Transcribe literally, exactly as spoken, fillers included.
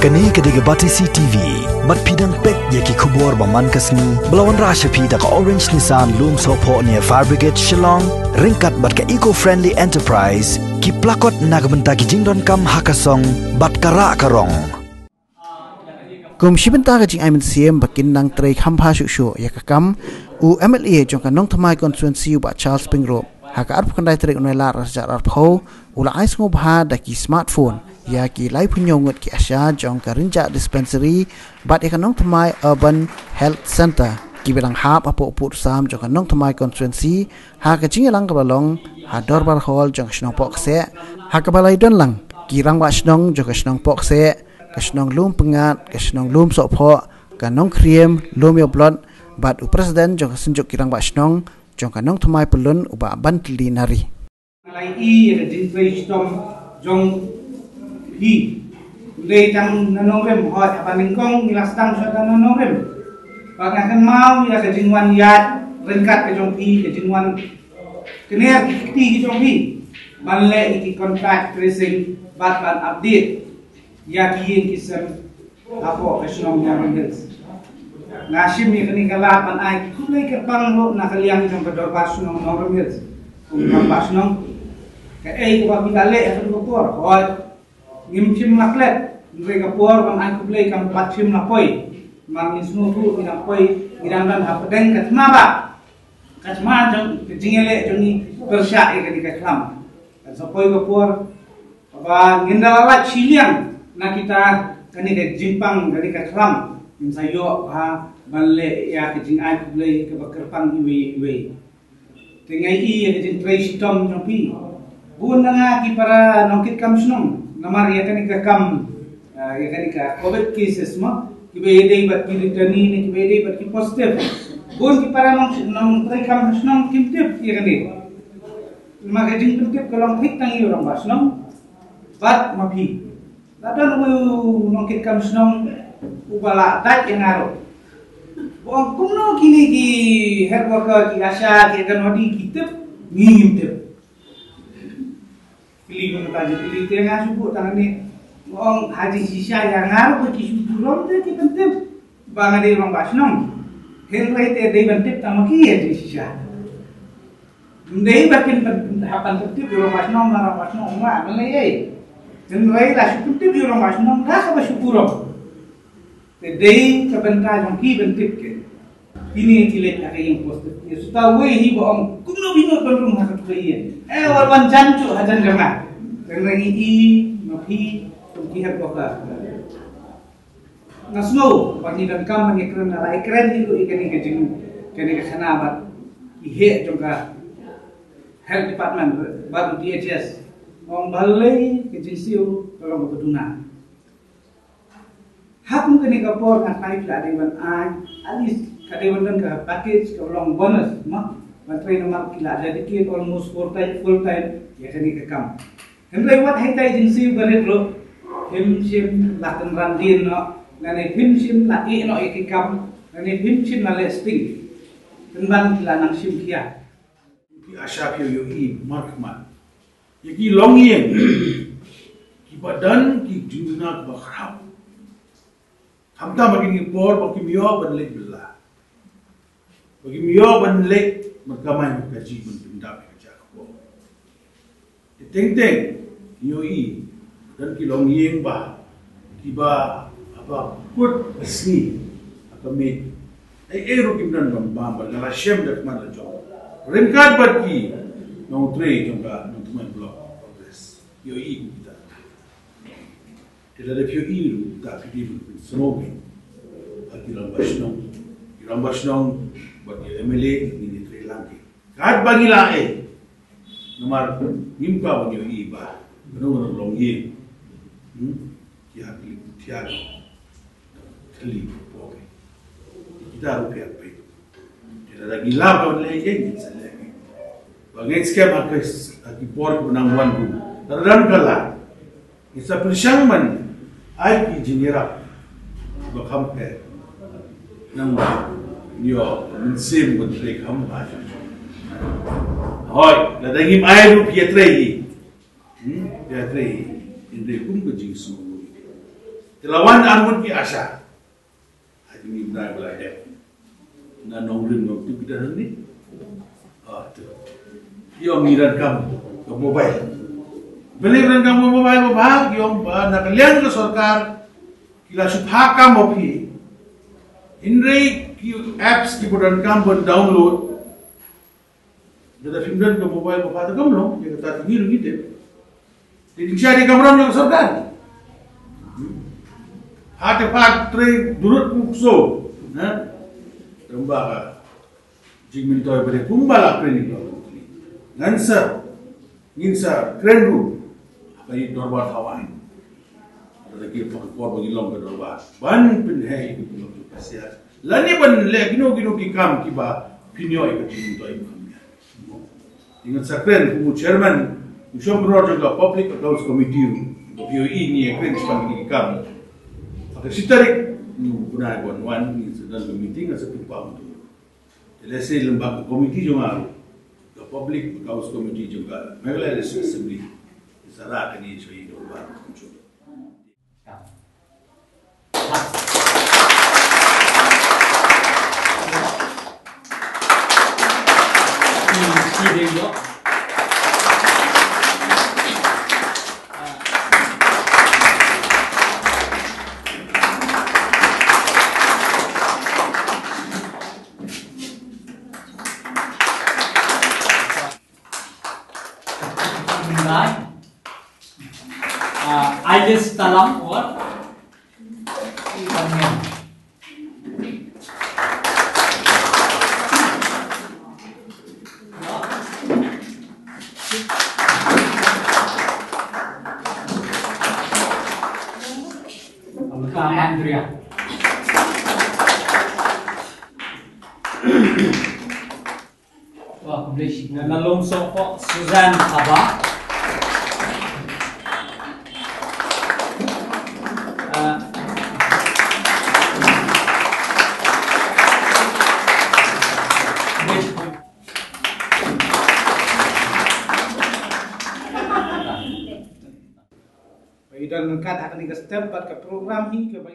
Kane ka dei ka Batesi T V. Bad phi dang peit ïa ki khubor ba man ka sngi ba la wanrah sha phi da ka Orange Nissan Lumsohphoh near Fire Brigade Shillong, ryngkat bad ka Eco Friendly Enterprise, ki plakot na ka bynta ki jingdonkam ha ka song bad ka rah ka rong. Kum shi bynta ka jingai mynsiem ba kin nang trei kham bha shuh shuh ïa ka kam, u M L A jong ka Nongthymmai constituency, u Bah Charles Pyngrope, ha ka arphew khyndai tarik u Nailar ar hajar arphew, u la ai sngewbha da ki smartphone ïa ki laiphew hynñiew ngut ki ASHA jong ka Rynjah Dispensary bad ïa ka Nongthymmai Urban Health Centre, kiba dang hap hapoh u pud u sam jong ka Nongthymmai constituency, ha ka jingïalang kaba la long ha Dorbar Hall jong ka shnong Pohkseh, ha kaba la ïadon lang ki rangbah shnong jong ka shnong Pohkseh, ka shnong Lumpyngngad, ka shnong Lumsohphoh, ka Nongkriem, Lumïablot, bad u president jong ka Synjuk ki Rangbah Shnong jong ka Nongthymmai Pyllun, u Bah Bantylli Nari. Nga la ïohi ïa ka jingtrei shitom jong phi. Dei tang na nongrim, hooid, haba nyngkong ngi la sdang shuwa tang na nongrim. Bad nga kynmaw ïa ka jingwan ïaid ryngkat ka jong phi, ka jingwan kner ki kti ki jong phi ban leh ïa ki contact tracing bad ban update ïa ki ïing ki sem hapoh ka shnong Nongrim Hills. Nga shim ïa kane ka lad ban ai khublei kyrpang ruh na ka liang jong ka Dorbar Shnong Nongrim Hills. Kum ka Dorbar Shnong, kaei kaba phi la leh ha kane ka por, hooid, ngim shym la klet, hynrei ka por ban ai khublei kam pat shym la poi. Namar ngi sngewthuh ngi dang poi, ngi dang don hapdeng ka thma ba, ka thma jong ka jingïaleh jong ngi pyrshah ïa kane ka khlam. Kan sa poi ka por ba ngin da la lait shiliang na kita kane ka jingpang, kane ka khlam, ngin sa ïoh ha ban leh ïa ka jingai khublei kaba kyrpang iwei iwei. Te nga ïohi ïa ka jingtrei shitom jong phi. Bun na nga ki para nongkitkam shnong namar ïa kane ka kam, ah, ïa kane ka covid cases mo, kiba ïadei bad ki returnee ne kiba ïadei bad ki positive. Bun ki para nong, nongtrei kam shnong kim tip ïa kane. Namar ka jingpyntip ka long thik tang ïa u rangbah shnong bad ma phi. La don u nongkitkam shnong uba la dait ïa nga ruh. Ba ong kumno kine ki health worker, ki ASHA, ki Anganwadi ki tip, ngi ngim tip. Kylli mynta jingkylli te nga shu buh tang hangne. Ba ong ha jingshisha ïa nga ruh ba ki shu burom te ki pyntip ba nga dei u rangbah shnong. Hynrei te dei ban tip tang ma ki ha jingshisha. Ym dei ba kin pyn-, hap ban pyntip ïa u rangbah shnong, ma rangbah shnong ma, ma lei ei. Hynrei la shu pyntip ïa u rangbah shnong da kaba shu burom. Te dei ka bynta jong ki ban tip ki. Kine ki leit ha ka ïing positive. Ïa suta wei hi ba ong kumno phi nud ban rung ha katu ka ïing. Eh, wat wan jan shuh hajan jong nga. Hynrei ngi i ma phi kum ki health worker. Nga sngew ba ngi donkam ban ïakren, nga la ïakren hi ruh ïa kane ka jing, kane ka khana bad ki heh jong ka health department bad D H S. Ong balei ka jingsiew ka long kaba duna. Ha kum kane ka por nga tharai ki la dei ban ai, at least ka dei ban don ka package ka long bonus, ma. Ban trei namar ki la dedicate almost full time, full time ïa kane ka kam. Hynrei wat hangtai jingsiew barit ruh, phim shym la kynran dien noh, lane phim shym la ïeh noh ïa ki kam, lane phim shym la leh sting. Pynban ki la nang shim khia. Ki ASHA phi ïohi markhmat ïa ki longïing kiba don ki jingduna kiba khraw. Khamtam ha kine ki por ba kim ïoh ban leit bylla, ba kim ïoh ban leit ban kamai ban kajih, ban pyndap ïa ka jaka ka por. Te teng teng ïohi don ki longïing ba kiba haba kut ka sngi ha ka miet, ei ei ruh kim don ban bam, bad nga la shem da khmat la jong ryngkat bad ki nongtrei jong ka Nongthymmai Block Congress. Ïohi kum kita. Te lada phi ïohi ruh, ta phi dei ban pynsngew beit ha ki rangbah shnong, ki rangbah shnong bad ki M L A, ngin ïatrei lang ki katba ngi lah eh. Namar ngim kwah ban ïohi ba kano kano ka longïing, hmm, ki hap kylli thiah, kylli poi. Kita ruh phi hap peit. Te lada ngi lah ban leh, ngin sa leh. Ba ngin skhem ha ki, ha ki por kiba nang wan ruh, lada don ka lad, ngin sa pyrshang ban ai ki jingïarap ba kham pher. Namar ïoh mynsiem ban trei kham bha. Hooid, lada ngim ai ruh phi ïatrei hi. Hmm, phi ïatrei hi. Hynrei kum ka jingsngew. Te la wan arngut ki ASHA. Ai, ngi bnai ba la dep. Na nongrim ngam tip kita ni. Ah, tu. Ïong ngi donkam ka mobile. Balei donkam ka mobile ba bha, ïong ba na ka liang ka sorkar ki la shu phah kam ba phi. Hynrei ki apps ki ba donkam ban download. Lada phim don ka mobile ba pha te kam long, ïa kata te ngi ruh ngi tip. Te jingshisha dei ka kamram jong ka sorkar. Pha te pha trei durut u kso. Ha? Tang ba ka jingmyntoi ba dei kumba la kren ïa ka. Ngan sa, ngin sa kren ruh ha ka ïing dorbar thaw aiñ. Lada ki pang por ba ngi long ka dorbar ban pynheh ïa ki pynlong jong ka sha. Lane ban leh kino kino ki kam kiba pynïoh ïa ka jingmyntoi ba kham biang. Ngan sa kren kum u chairman u shong ror jong ka Public Accounts Committee ba phi ïohi ngi ïa kren shaphang kine ki kam. Ha ka shi tarik u bnai ban wan ngi sa don ka meeting, ngan sa pynpaw. Te lehse lem bad ka committee jong nga, ka Public Accounts Committee jong ka Meghalaya District Assembly, sa rah kane sha ïing dorbar. Ai, Alice Talam or Andrea. Wah, publish. Na Longsohpoh Suzanne Haba. Ah. Publish. Ba ïa don ryngkat ha kane ka step bad ka program hi kaba